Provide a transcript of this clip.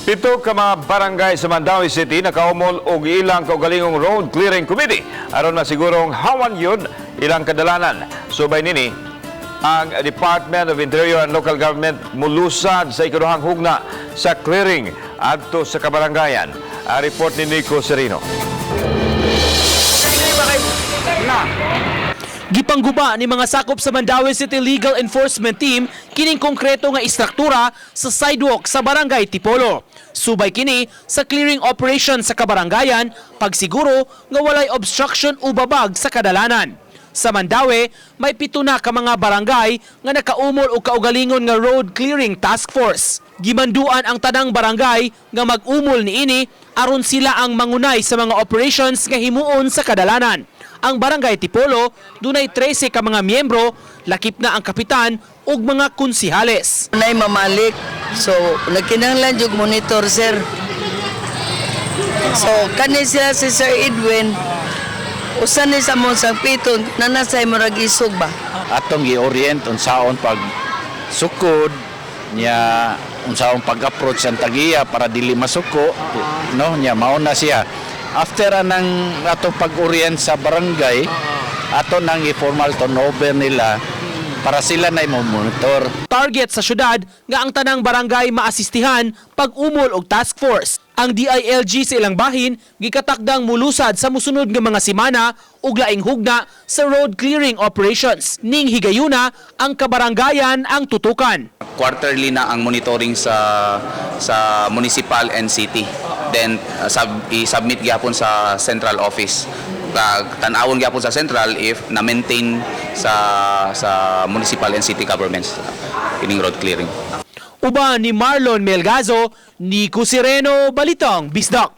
Pito ka mga barangay sa Mandaue City nakaumol og ilang kaugalingong road clearing committee aron masigurong hawan gyud ilang kadalanan. Subay nini, ang Department of Interior and Local Government mulusad sa ikaduhang hugna sa clearing adto sa kabarangayan. Ang report ni Nico Serino. Gipangguba ni mga sakop sa Mandaue City Legal Enforcement Team kining konkreto nga istruktura sa sidewalk sa Barangay Tipolo. Subay kini sa clearing operation sa kabarangayan, pagsiguro nga walay obstruction o babag sa kadalanan. Sa Mandaue, may 7 na ka mga barangay nga nakaumol og kaugalingon nga road clearing task force. Gimanduan ang tanang barangay nga mag-umol niini aron sila ang mangunay sa mga operations nga himuon sa kadalanan. Ang Barangay Tipolo dunay 13 ka mga miyembro, lakip na ang kapitan ug mga konsihales. Nay mamalik. So, nagkinahanglan jud monitor, sir. So, kani sila si Sir Edwin, usa ni sa mong sangpiton, nanasay murag isog ba? Atong gi-orient unsaon pag sukod niya, unsaon pag-approach ang tagiya para dili masuko, no? Niya mao na siya. After anang atong pag-orient sa barangay, ato nang i-formal turnover nila para sila na monitor. Target sa syudad nga ang tanang barangay maasistihan pag-umol og task force. Ang DILG sa ilang bahin gikatakdang mulusad sa musunod nga mga semana og laing hugna sa road clearing operations. Ning higayuna, ang kabarangayan ang tutukan. Quarterly na ang monitoring sa municipal and city. Then i-submit gyapon sa central office. Tan-awon gyapon sa central if na-maintain sa municipal and city governments kining road clearing. Uban ni Marlon Melgazo, Nico Sireno, Balitang Bisdak.